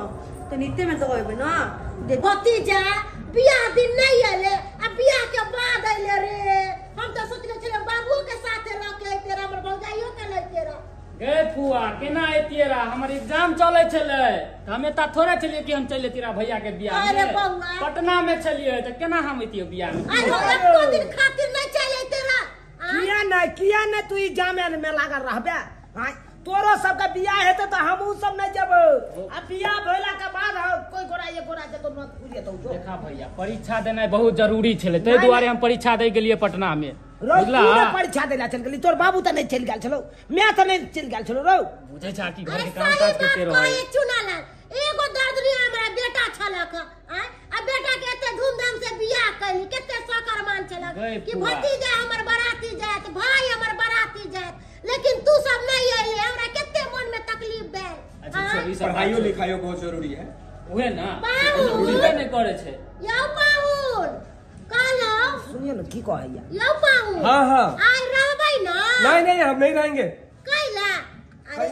S3: तो नित्य में दय अबै ना
S4: भतीजा बियाह दिन नहीं आले आ बियाह के बाद आइले रे। हम तो सोचले छले बाबूओ के साथे रह के अइते रे, हमर भौजाइयो के लइते रे।
S6: गे फुआ केना अइतियै रा, हमर एग्जाम चलै छलै त हम एता थोड़े छलियै कि हम चलि अइतियै रा भैया के बियाह में।
S4: अरे बौआ
S6: पटना में छलियै त केना हम अइतियै बियाह में?
S4: अरे एको दिन खातिर नहीं चलि अइते रा।
S1: किया नहीं तू एग्जाम में लागल रहबे? हां तोरो सबके बियाह हेतै त हमहू सब नहीं जेबै। आ बियाह भेला के बाद कोई गोरा एक गोरा जेतौ न पूजेतौ।
S6: देखा भैया परीक्षा देनाइ बहुत जरूरी छलै ताहि दुआरे हम परीक्षा दै गेलियै पटना में।
S1: बुझला परीक्षा देला चल गेली, तोर बाबू त नहीं चल गेल छलो, मैं त नहीं चल गेल छलो रौ।
S6: बुझै छा कि घर के काम काज करते रहै।
S4: चुनालाल एगो दर्दरी हमरा बेटा छलक आ बेटा के एते धूमधाम से बियाह कैली, कते सकरमान छलक कि भतीजा हमर बराती जात, भाई हमर बराती जात, लेकिन तू सब नहीं आइले, हमरा कते मन में तकलीफ भेल।
S6: अच्छा ई सब
S5: पढ़ाइयो लिखाइयो बहुत जरूरी है
S6: उहे ना जरूरी नहीं करे छै।
S4: यौ पाहुन कहलौ
S1: सुनियो न की कहैया।
S4: यौ पाहुन
S5: हां हां
S4: आइ रहबै ना?
S5: नहीं नहीं हम नहीं रहेंगे।
S4: कैला? अरे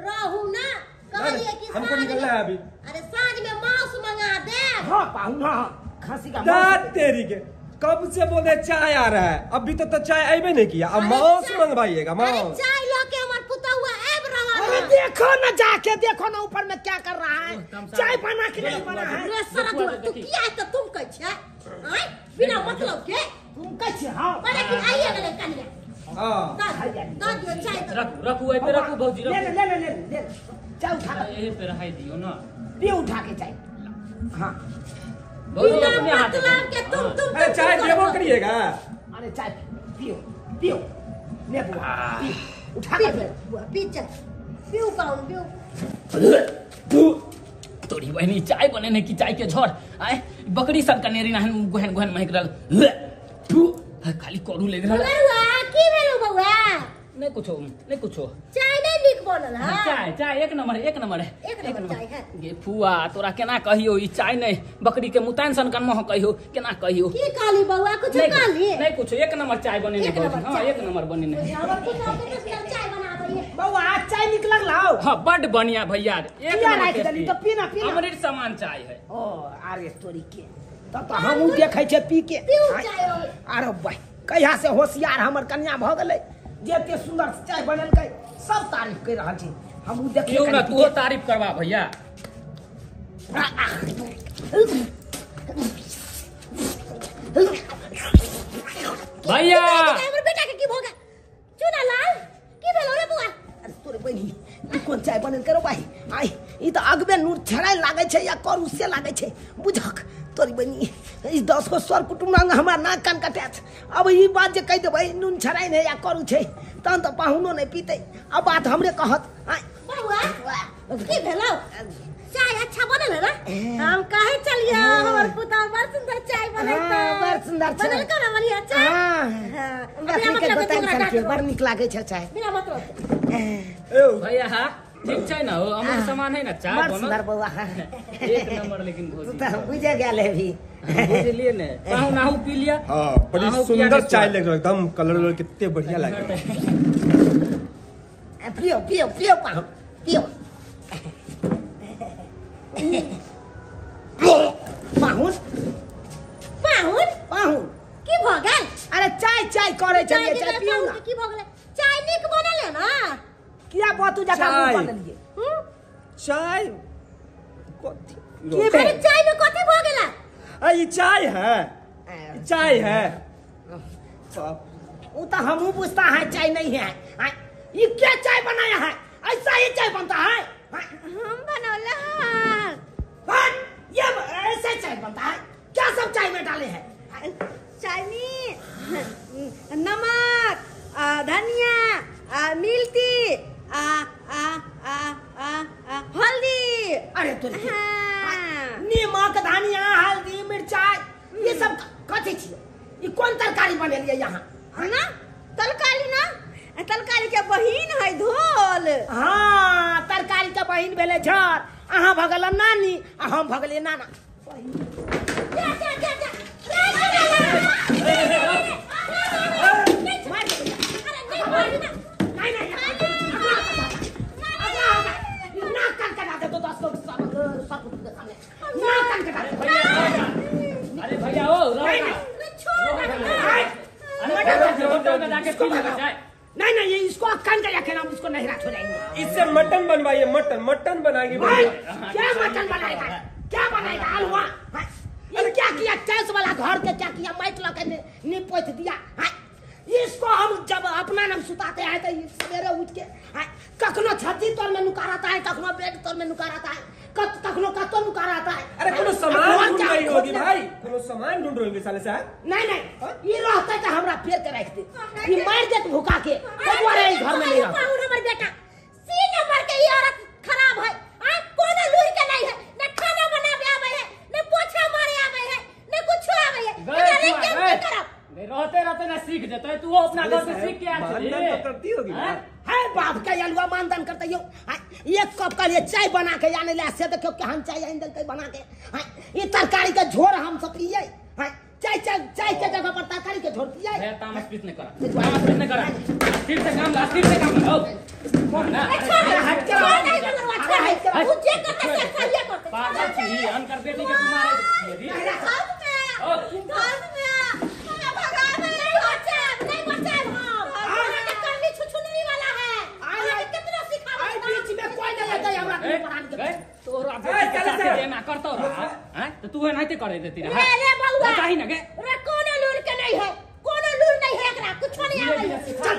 S4: रहू ना, कहलिए कि
S5: हमको निकलना है अभी।
S4: अरे साँझ में मांस मंगा दे।
S1: हां पाहुन हां खांसी का मांस।
S5: तेरी के कब से बोले चाय आ रहा है, अभी तो चाय आईबे नहीं किया, अब मांस मंगवाइएगा। मांस
S4: चाय लो के हमर पुतौआ आब रहा है।
S1: अरे देखो ना जाके देखो ना ऊपर में क्या कर रहा है, चाय बना के नहीं बना है।
S4: रे साला तू किया है तो तुम कहै छै आय बिना मतलब के
S1: तुम कहै छै। हां
S4: बड़ा कि आइए गेलै कनिया।
S5: हां
S4: दऽ दियौ चाय।
S6: रखू रखू एहि पे रखू भौजी रखू।
S1: ले ले ले ले ले चाय उठा
S6: एहि पे रहाई दियौ ना,
S1: दे उठा के चाय। हां
S4: बिना मतलब के तुम
S5: अरे चाय देबो करिएगा।
S1: अरे चाय पियो पियो ले बुआ पी उठा के
S4: बुआ पी चल पियो पाउन पियो।
S6: तोरी बहिनी चाय बनेने की चाय के झोर आए बकरी सन कनेरी नाहन गोहन गोहन महक रहल खाली करू लेग रहल।
S4: की भेलो बौआ?
S6: नहीं कुछो नहीं कुछो।
S4: चाय नहीं नीक बनल है?
S6: चाय चाय एक नंबर एक नंबर है
S4: एक नंबर चाय है।
S6: गे फुआ तोरा केना कहियो ई चाय नहीं बकरी के मुतान सन कन मह कहियो केना कहियो?
S4: की कहली बौआ कुछ कहली?
S6: नहीं कुछो एक नंबर चाय बनेने। हां एक नंबर बनेने।
S4: हमर पुतौह के चाय बनाबै
S1: बौआ। चाय निक लगलौ?
S6: हां बड बढ़िया भैया एक नंबर
S1: राख देली तो पीना पीना
S6: अमृत समान चाय है।
S1: ओ अरे तोरी के तब तो हमहू देखै छै पी के। अरे भाई कहिया से होशियार हमर कन्या भ गेलै जे एते सुंदर चाय बनेलकै, सब तारीफ कर रहल छी। हमहू देखियो
S6: ना तू तारीफ करबा भैया। भैया
S4: हमर बेटा के की भ गेल? चुनालाल की भेलो रे बुआ?
S1: अरे तोरे बहिनी ई कोन चाय बनेल करो भाई? आई ई त अगबे नूर छड़ाय लागै छै या करू से लागै छै बुझक तोरी बहिनी। ई 10 गो सर कुटुम्ब रंग हमरा नाक कान कटात। अब ई बात जे कहि देबै नून छड़ाय नै या करू छै तहन त पाहुनो नै पीतै। अब बात हमरे कहत।
S4: बौआ की भेलो? चाय अच्छा बनल है ना? हम काहे चलिए हमर पुतौह बड़ सुंदर चाय बनैतौ।
S1: बड़ सुंदर चाय
S4: बनल कोना बढ़िया चाय।
S1: हां
S4: बिना मतलब के
S1: बड़ नीक लागै छै चाय
S4: बिना मतलब।
S6: भैया हां ठीक छै ना, अमृत समान है ना चाय
S1: बनल। बड़ सुंदर बौआ
S6: एक नंबर। लेकिन भौजी
S1: तू त बुझे गेल हेबी।
S6: बुझलिए ने पाहुन आहू पी लिया।
S5: हां बड़ी सुंदर चाय लग रहा एकदम कलर वलर कितने बढ़िया लग रहा है।
S1: पियो पियो पियो पाहुन पियो। पाहुन
S4: पाहुन
S1: पाहुन
S4: की भ गेल?
S1: अरे चाय चाय करे छलियै, चाय पियो ना।
S4: की भ गेलै? चाय नीक बनल है ना?
S1: किया बातू जका मुंह बनेलियै?
S5: चाय कथी?
S1: की भेल?
S4: अरे चाय में कथी भ गेला?
S5: आ ई चाय है, चाय है।
S1: वो तो हमू पूछता है चाय नहीं है। ये क्या चाय बनाया है? ऐसा ही चाय बनता है?
S3: हम बनौला।
S1: छोड़ के। नीमक धनिया हल्दी मिर्चाई ये सब कथी छियै? ई कोन तरकारी बनेलियै यहाँ?
S3: ना तरकारी ना, तरकारी के बहिन है धोल।
S1: हाँ तरकारी के बहिन भेलै झर, अहाँ भगल नानी आ हम भगलियै नाना।
S4: जा जा जा जा
S1: नहीं नहीं नाक कान कटा दे दो 10 लोग सब सब के सामने नाक कान कटा दे।
S6: अरे भैया ओ
S1: नहीं नहीं ये इसको कान का रखे ना, इसको नहीं छोड़ेंगे।
S5: इससे मटन बनवाइए, मटन मटन बनाएंगे।
S1: क्या मटन बनाएगा? क्या बनाएगा? हलवा? ये क्या किया? टाइल्स वाला घर के क्या किया? माइक लगा के निपोत दिया। इसको हम जब अपना नाम सुताते हैं तो सवेरे उठ के कखनो छज्जी तर में नुकाराता है, कखनो बेड तर में नुकाराता है, कखनो कतो नुकाराता है।
S5: अरे कोनो सामान ढूंढ रही होगी भाई, कोनो सामान ढूंढ रही होगी साले साहब।
S1: नहीं नहीं ये रहता तो हमरा पेड़ के रख दे, ये मार देत भूखा के, तो दुआरे ई घर में नहीं रहता।
S4: हमर बेटा सी नंबर के ई औरत खराब है, आ कोनो लूर के नहीं है, न खाना बनावे आवे है, न पोछा मारे आवे है, न कुछ आवे है। एकरा के करब?
S6: रहते रहते ना सीख जते तू अपना घर से सीख के आ
S5: मानदान तो करती होगी
S1: है बाप के अलुआ मानदान करते यो। एक कप का लिए चाय बना के आने ले से देखो कि हम चाय आइन देलकै बना के। ये तरकारी के झोर हम सब पिए, चाय चाय चाय के जगह पर तरकारी के झोर पिए।
S6: है तामस पीत नहीं करा, तामस पीत नहीं करा, फिर से काम ला, फिर से काम ला। ना
S1: हट के
S4: अच्छा उ जे करते से सही करते।
S6: पागल छी अनकर बेटी के तुम्हारे
S4: घर में
S6: तोरा बेटी के साथे एना करतो रहा हैं तो तू एनाहिते करे देती रहा।
S4: रे बउआ
S6: बताही ना गे,
S4: रे कोनो लूर के नहीं है, कोनो लूर नहीं है एकरा, कुछ नहीं आवे है।
S1: चल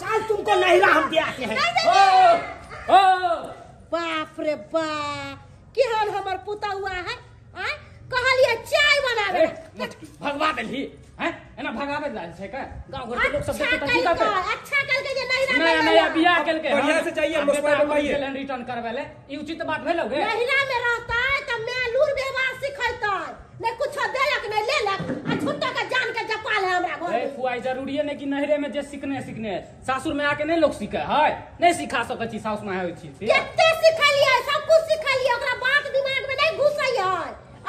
S1: चल तुमको नहिरा हम दे आते हैं।
S6: ओ ओ
S4: बाप रे बाप, केहन हमर पुता हुआ है। आ कहलिए चाय बनावे
S6: भगवा देलही हैं, एना भगावे जाइ छै का गांव घर के लोग सब देखते की कहते।
S4: अच्छा कल के जे नहिरा
S6: नया नया बियाह केल के
S5: बढ़िया से चाहिए मसला बनवाइए
S6: रिटर्न करवे ले, ई उचित बात भेलौ गे?
S4: नहिरा में रहता है त मैं लूर व्यवहार सिखैतै, ने कुछ देलक ने लेलक, आ झूठा के जान के जपाल है हमरा घर।
S6: ए फुआई जरूरी है ने कि नहिरे में जे सिखने सिखने सासुर में आके नहीं लोग सिखे है, नहीं सिखा सकै छी सासु में होय छी।
S4: कते सिखलिए सब कुछ सिखलिए, ओकरा बात दिमाग में नहीं घुसै है,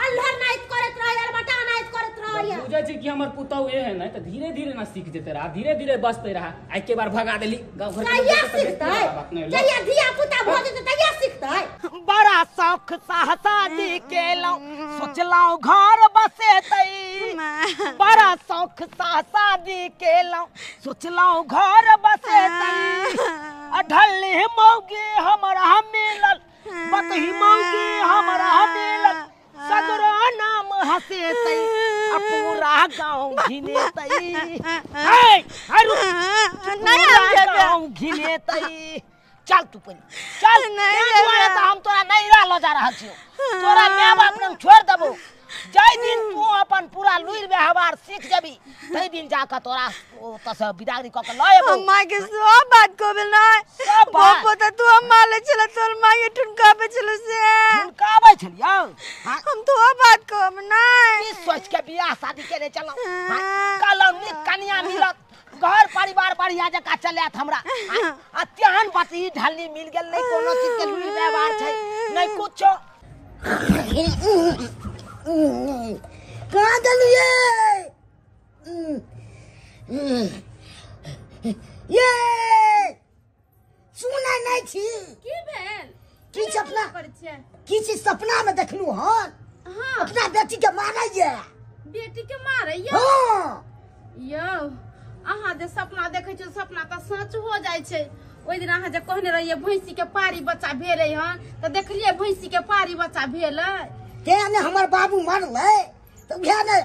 S4: अल्हर नाइट करत रहे अलबटा नाइट करत रहे।
S6: बुझै छी कि हमर पुतौ ए है नै त धीरे धीरे ना सीख जेते रहा, धीरे धीरे बसते रहा। आ के बार भगा देली गांव घर के
S4: लोग सिखतै, जहिया धिया पुता भ जेतै तहिया सिखतै।
S1: बड़ा शौक साहसादी केलौ सोचलौ घर बसेतै, बड़ा शौक साहसादी केलौ सोचलौ घर बसेतै, अढल्ली मौगी हमरा मिलल बतही मौगी हमरा मिलल, सगरो नाम हसेतै आ पूरा गांव घिनेतै। हे पूरा गांव घिनेतै। चल तू पहिले चल, नहीं तो हम तोरा नहिरा ल जा रहल छियौ, तोरा my बाप ने छोड़ देबो। जाहि दिन तू अपन पूरा लुरि व्यवहार सीख जेबी तै दिन जाके तोरा ओतऽ से बिदागरी कऽ के लऽ एबौ।
S3: हम माय के सब बात कहबे नै,
S1: सब बात
S3: बाप त तू हम माले छल, तोर माय के ठुनकाबे छल से
S1: ठुनकाबै छलियौ।
S3: हम तो बात कहब नै,
S1: ई सोच के बियाह शादी केने चलौ, कहलौ नीक कनिया मिलत, घर परिवार बढ़िया जकाँ चलत हमरा, आ तेहन बात ई ढल्ली मिल गेल, नै कोनो चीज के लुरि व्यवहार छै नै कुछो।
S2: कहाँ गेलियै? ये सुनै नहि छी
S3: की भेल?
S2: की सपना की चीज सपना में देखलू हन? अपना बेटी के मारैया।
S7: बेटी के मारैया?
S2: हाँ।
S7: यौ अहाँ जे सपना देखै छियै सपना तऽ सच हो जाइ छै। ओहि दिन अहाँ जे कहने रहियै भैंसी के पारी बच्चा भेलै हन तऽ देखलियै भैंसी के पारी बच्चा भेलै।
S2: तें ने हमर बाबू मरलै तऽ उएह ने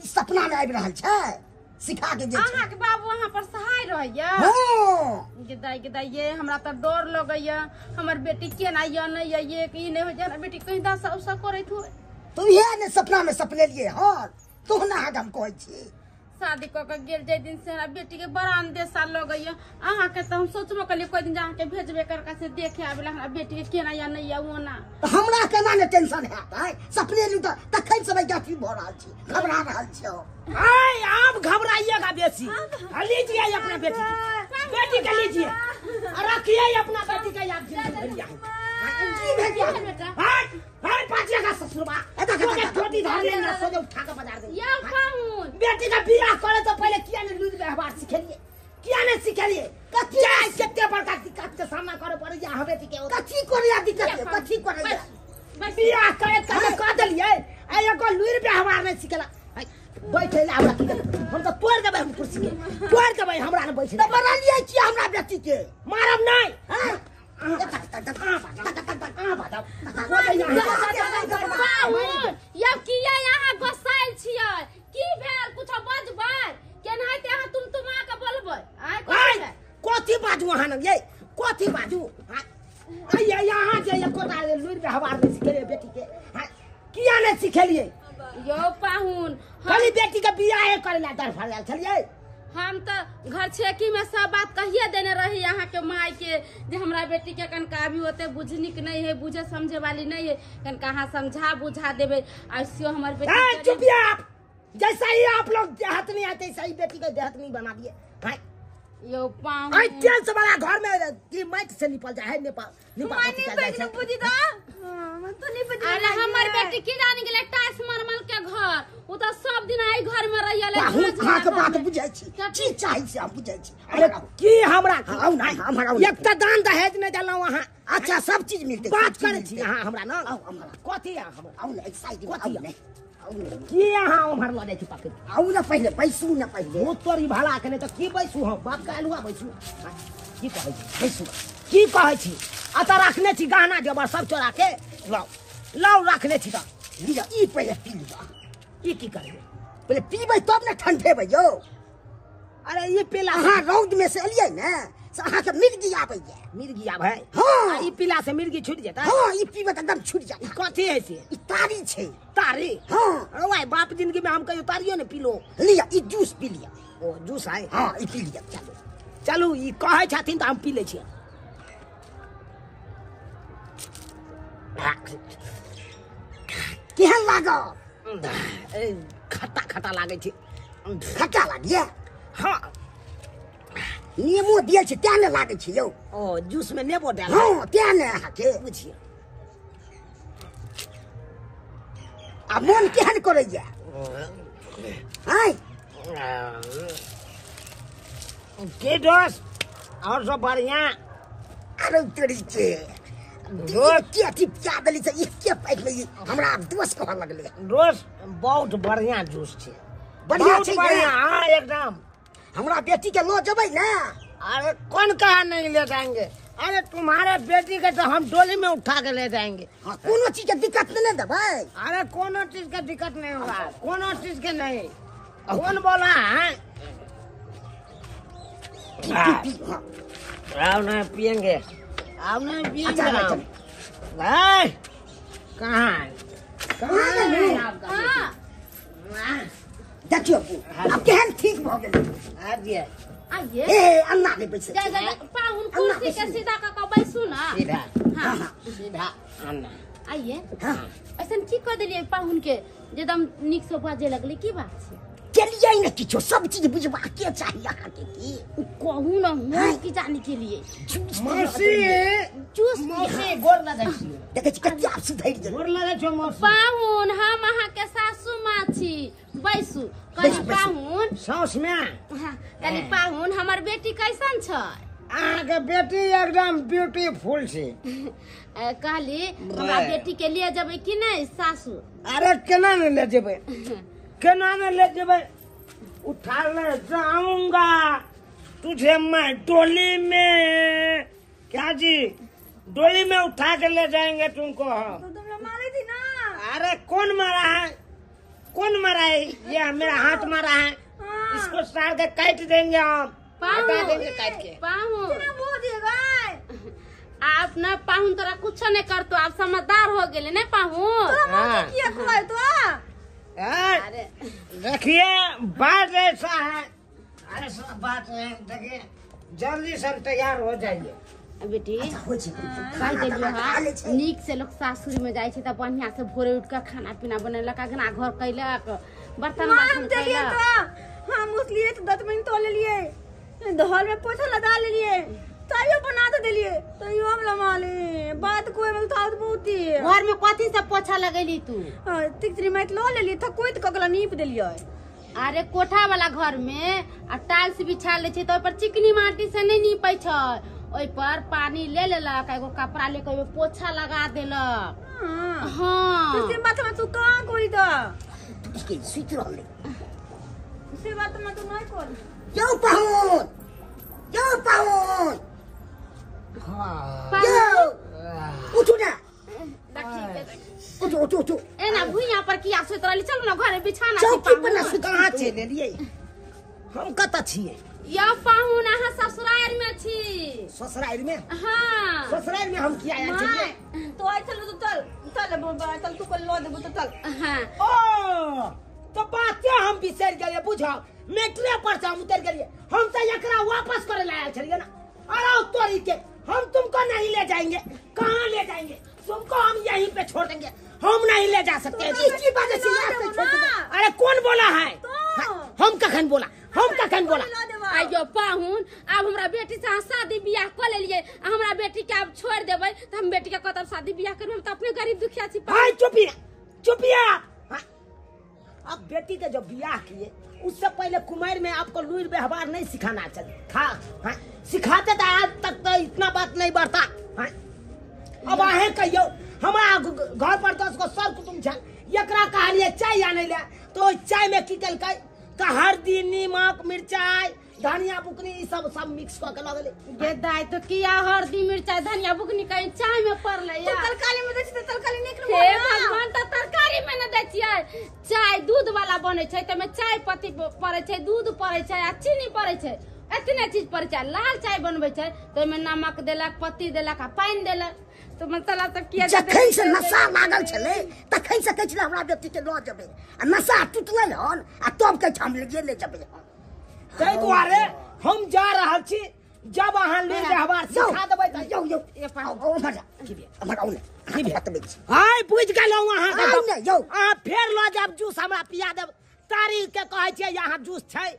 S2: सपना में आबि रहल छै सिखा के जे।
S7: अहाँ के बाबू अहाँ पर सहाय रहैया?
S2: हाँ।
S7: गेदाइ गेदाइ ये हमरा तऽ डर लगैया, हमर बेटी केना ये नहि ये कि नहि होइ छै, बेटी कहीं दशा उसा करैत होय।
S2: तऽ उएह ने सपना में सपनेलियै हन, तोहना अहाँके हम कहै छी।
S7: शादी कऽ के गेल जाहि दिन से हमरा बेटी के बड़ा अंदेशा लगैया। अहाँके तऽ हम सोचबो कलियै कोई दिन अहाँके भेजबे करका से देखे आबे ला हमरा बेटी के केना या नहीं या ओना।
S2: हमरा केना ने टेंशन हैत आय सपने लू तऽ तखन से अथी भऽ रहल छी, घबरा रहल छी।
S1: आय आप घबराइएगा बेसी, लीजिए अपना बेटी के, बेटी के लीजिए रखिए अपना बेटी के। आप
S2: की भेजिए
S1: अरे पाचिया ससुरबा छोटी धर लेना सोझे उठा के बाजार दे।
S7: या पाहुन
S1: बेटी का बियाह करे तो पहले किया ने लूज व्यवहार सिखेलिए, किया ने सिखेलिए? कथी कते बड़का दिक्कत के सामना करे पड़े या हम बेटी के
S2: कथी करे दिक्कत कथी करे
S1: बियाह करे करे कह देलिए आ एगो लूर व्यवहार नहीं सिखेला। बैठे ला हमरा की हम तो तोड़ देबै, हम कुर्सी के तोड़ देबै, हमरा ने बैठे
S2: त मारलिए की हमरा बेटी के
S1: मारब नहीं। हां
S7: यब किया यहाँ गोसाइल छियै की भेल कुछ बजबै केनाहिते अहाँ तुम तुम आके बोलबै?
S1: आय कथी बाजू अहाँ न यै कथी बाजू? आय यहाँ जे एकोटा लुरि व्यवहार नहि सिखेलियै बेटी के, किया नहि सिखेलियै
S7: यौ पाहुन?
S1: खाली बेटी के बियाहे करे ला डर फड़ल छलियै।
S7: हम तो घर छेकी में सब बात कहिए देने रही यहाँ के माई के जे हमरा बेटी के कनका अभी होते बुझनिक नहीं है, बुझे समझे वाली नहीं है, कनका अहाँ समझा बुझा देबे। और से हमर बेटी
S1: चुप आप जैसा ही आप लोग देहात नहीं आते ऐसा ही बेटी के देहात नहीं बना दिए
S7: यो पाहुन।
S1: आई तेल से वाला घर में की माइट से निपल जाए है नेपाल
S3: नेपाल
S7: अरे हमर बेटी की जानी गेलै टाइस मरमल के घर, उ त सब दिन आई घर में रहियले।
S2: पाहुन अहाँ के बात बुझै छी की चाहै छी हम बुझै छी।
S1: अरे की हमरा
S2: आउ नै हमरा
S1: एक त दान दहेज नै देलौ अहाँ।
S2: अच्छा सब चीज मिलतै
S1: बात करै छी अहाँ हमरा न
S2: आउ हमरा
S1: कथी हमरा
S2: आउ नै साइड आउ नै
S1: की अहाँ उम्हर लऽ जाइ छी पकड़
S2: आउ न पहिले बैसू न पहिले
S1: ओ तोरी भला के नै त की बैसू हम बाप के आलुआ बैसू की कहै छी बैसू की कहै छी? अतऽ रखने छी गहना जेवर सब चोरा के लाउ लाउ रखने छी त
S2: लिअ ई पहिले पी लिअ।
S1: ई की करबै?
S2: पहिले पीबै तब ने ठंडेबै यौ।
S1: अरे ई पीला
S2: अहाँ रौद में से एलियै ने से अहाँके मिर्गी आबैया।
S1: मिर्गी आबै?
S2: हाँ।
S1: ई पीला से मिर्गी छूटि जेतै?
S2: हाँ ई पीबै त एकदम छूटि जायत।
S1: कथी है से?
S2: ई तारी छै।
S1: तारी?
S2: हाँ।
S1: अरे भाई बाप जिंदगी में हम कहियो तारियो ने पीलो।
S2: लिअ ई जूस पी लिअ।
S1: ओ जूस है?
S2: हाँ ई पी लिअ।
S1: चलू चलू ई कहै छथिन त हम पी लै छियै।
S2: केहन लागल?
S1: खट्टा खट्टा लागै छै।
S2: खट्टा लागैया?
S1: हाँ
S2: नेबो दियल छै तें ने लागै छै यौ।
S1: ओ जूस में नेबो देल?
S2: हाँ तें ने अहाँके
S1: बुझियौ।
S2: आ मोन केहन करैया? आँय
S1: के दोस्त और सब बढ़िया?
S2: अरे तोरी के दोस्त अथी पिया देली से एके पैक में हमरा दोस्त कहऽ लगलै।
S1: दोस्त बहुत बढ़िया जूस छै।
S2: बढ़िया छै?
S1: बढ़िया हाँ एकदम।
S2: हमरा बेटी के लो जबै ना?
S1: अरे कौन कहा नहीं ले जाएंगे, अरे तुम्हारे बेटी के तो हम डोली में उठा के ले जाएंगे।
S2: हाँ कोनो चीज के दिक्कत नहीं देबै?
S1: अरे कोनो चीज के दिक्कत नहीं होगा, कोनो चीज के नहीं। कौन बोला है? अब नहीं पियेंगे, अब नहीं पियेंगे। भाई कहाँ कहाँ?
S2: देखियौ आब केहन ठीक भऽ गेलै।
S1: आबिए
S7: आइए
S2: ए अन्ना नहि बैसै
S7: जा जा पाहुन कुर्सी के सीधा क के बैसू ना।
S1: सीधा
S7: हां
S1: सीधा अन्ना
S7: आइए।
S2: हां
S7: ऐसन की कह देलियै पाहुन के जे एकदम नीक से बाजे लगलै? की बात छै?
S2: केलियै ने किछो, सब चीज बुझबा के चाही अहाँके। की
S7: कहू न हम की जाने के लिए।
S1: मौसी
S7: जूस
S1: मौसी गोर लगै छी।
S2: देखै छी कते आब सुधरि गेलै।
S1: गोर लगै छौ मौसी।
S7: पाहुन हम अहाँ के सासू माँ छी, बैसू। कनी पाहुन
S1: साउस में।
S7: हां कनी पाहुन हमर बेटी कैसन छै?
S1: अहाँ के बेटी एकदम ब्यूटीफुल छै।
S7: कहली हमरा बेटी के लिए जेबै कि नहीं सासू?
S1: अरे केना ने ले जेबै, केना ने ले जेबै, उठा ले जाऊंगा तुझे मैं डोली में। क्या जी डोली में उठा के ले जाएंगे तुमको हम।
S3: तो तुम लोग मारे थी ना?
S1: अरे कौन मारा है, कौन मारा है? ये मेरा हाथ मारा है।
S3: हाँ।
S1: इसको सार के काट देंगे हम, हटा देंगे काट के।
S7: पाहुन
S3: आप
S7: ना पाहुन तोरा कुछ नहीं करतो, आप समझदार हो गेले ने पाहुन।
S3: तो किया खुआई तो?
S7: अरे
S1: देखिए बात ऐसा है, ऐसा बात है, देखिए जल्दी से तैयार हो जाइए।
S7: बेटी कह देलियो हा, नीक से लोग सासुर में जाइ छै त बढ़िया से भोरे उठ के खाना पीना बनेलक, अगना घर कैलक, बर्तन बासन कैलक।
S3: हम उसलिए तो 10 मिनट तो लेलिए, धोल में पोछा लगा लेलिए, चायो बना दे देलिए, तैयो हम लमा ले बात कोई में था बहुत ही।
S7: घर में कथी से पोछा लगेली तू?
S3: तिकरी माइट लो लेली था कोई त ककला नीप देलिए।
S7: अरे कोठा वाला घर में आ टाइल्स बिछा ले छै त ओइ पर चिकनी माटी से नहीं नीपै छै, ओइ पर पानी ले लेलक, एगो कपड़ा लेके ओइ पोछा लगा देलक। हां
S3: से बात में तू कहां कोई त
S2: के सुति रहले,
S3: से बात में तू नहीं कोई।
S2: यो पाहुन, यो पाहुन, हां यो उठू ना, उठो उठो उठो।
S7: ए ना भुइया पर किया सुति रहली, चलू ना घरे बिछाना छै।
S2: चौकी पर ना सुत।
S1: कहां चलि एलियै हम, कतऽ छियै?
S7: यो पाहुन अहाँ ससुराल में छी।
S1: ससुराल में?
S7: हां
S1: ससुराल में हम किया आयल छियै?
S3: तो आइ चलू तो चल चल बाबा चल, तू कल लो देबो तो चल।
S7: हां
S1: ओ तो बाते हम बिसरि गेलियै, बुझाओ मेट्रे पर से हम उतर गेलियै, हम तो एकरा वापस करे ला आयल छलियै ना। अरे तोरी के हम तुमको नहीं ले जाएंगे। कहाँ ले जाएंगे तुमको, हम यहीं पे छोड़ देंगे, हम नहीं ले जा सकते।
S2: की बात है?
S1: अरे कौन बोला है? हम कखन बोला, हम कखन बोला?
S7: आइयो पाहुन, अब हमरा बेटी से शादी बियाह क लेलिए, हमरा बेटी के अब छोड़ देबै त हम बेटी के कतब शादी बियाह करबै, हम त अपने गरीब दुखिया छी।
S1: हाय चुपिया चुपिया। अब बेटी के जब बियाह किए उससे पहले कुमार में आपको लूर व्यवहार नहीं सिखाना चाहिए था। हाँ? सिखाते तो आज तक तो इतना बात नहीं बढ़ता। हाँ? अब आहे कहियो हमारा घर पर 10 गो सब कुटुम छै, एकरा कहलिए चाय आनै ले तो चाय में की केलकै त हल्दी नीमक मिरचाई धनिया बुकनी ई सब सब मिक्स क के लगले।
S7: गे दाई तो किया हल्दी मिरचाई धनिया बुकनी कहीं चाय में पड़ले
S3: या? तरकारी में दै छी त तरकारी नीक न।
S7: हे भगवान, त तरकारी में न दै छियै, चाय दूध वाला बनै छै त में चाय पत्ती पड़ै छै, दूध पड़ै छै आ चीनी पड़ै छै, एतने चीज पड़ै छै। लाल चाय बनबै छै त ओइमे नमक देलक, पत्ती देलक आ पानि देलक, तो मसाला सब किया।
S2: जखन से नशा लागल छलै तखन से कहै छलै हमरा बेटी के लऽ जेबै, आ नशा टूटलै हन आ तब कहै छै हम ले जेबै।
S1: ताहि दुआरे हम जा रहल छी, जब अहाँ लूरि व्यवहार सिखा देबै त
S2: यौ यौ उम्हर जा, उम्हर आउ ने, की बतबै छी?
S1: हाय बुझि गेलहुँ अहाँके।
S2: आउ ने यौ,
S1: अहाँ फेर लऽ जायब जूस हमरा पिया देब। तारी के कहै छियै यहाँ जूस छै,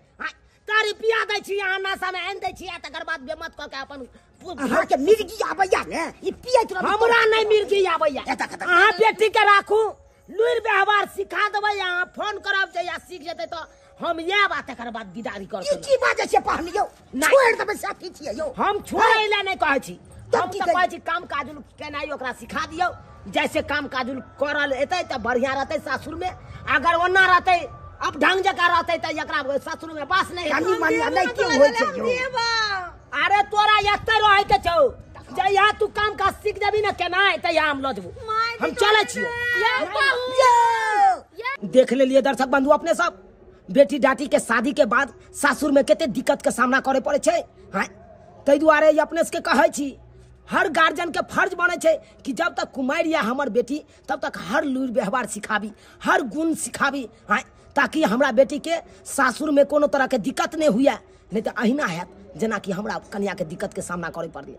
S1: तारी पिया दै छी, अहाँ नशा में आनि दै छी, आ तकर बाद बेमत कऽ के अपन
S2: अहाँके मिर्गी आबैया ने, ई पियैत रहबै।
S1: हमरा नहि मिर्गी आबैया, अहाँ बेटी के राखू, लूरि व्यवहार सिखा देबै। अहाँ फोन करब जे सीख जेतै तऽ हम आयब आ तकर बाद विदारी करब।
S2: ई की बाजै छियै पाहुन यौ? छोड़ि देबै साथी छियै यौ।
S1: हम छोड़ै लए नहि कहै छी, हम तऽ कहै छी काम काजुल केनाइ ओकरा सिखा दियौ, जैसे काम काजुल करल एतै तऽ बढ़िया रहतै सासुर में, अगर ओना रहतै अब ढंग जकाँ रहतै तऽ एकरा सासुर में बास नहि
S2: हेतै।
S1: अरे तोरा एतै रहै के छौ, जहिया तू काम काज सीख जेबी ने केनाइ तहिया हम लऽ जेबौ, हम चलै छियौ। देख लेलियै दर्शक बंधु अपने सब, बेटी डाटी के शादी के बाद सासुर में कते दिक्कत के सामना करे पड़े छै। हाँ ताहि दुआरे अपने सबके कहै छी, हर गार्जियन के फर्ज बनै छै कि जब तक कुमारि या हमर बेटी तब तक हर लूरि व्यवहार सिखाबी, हर गुण सिखाबी। हाँ ताकि हमरा बेटी के सासुर में कोनो तरह के दिक्कत नहीं हुए, नहीं तो अहिना हैत जेनाकि हमरा कन्या के दिक्कत के सामना करे पड़लै।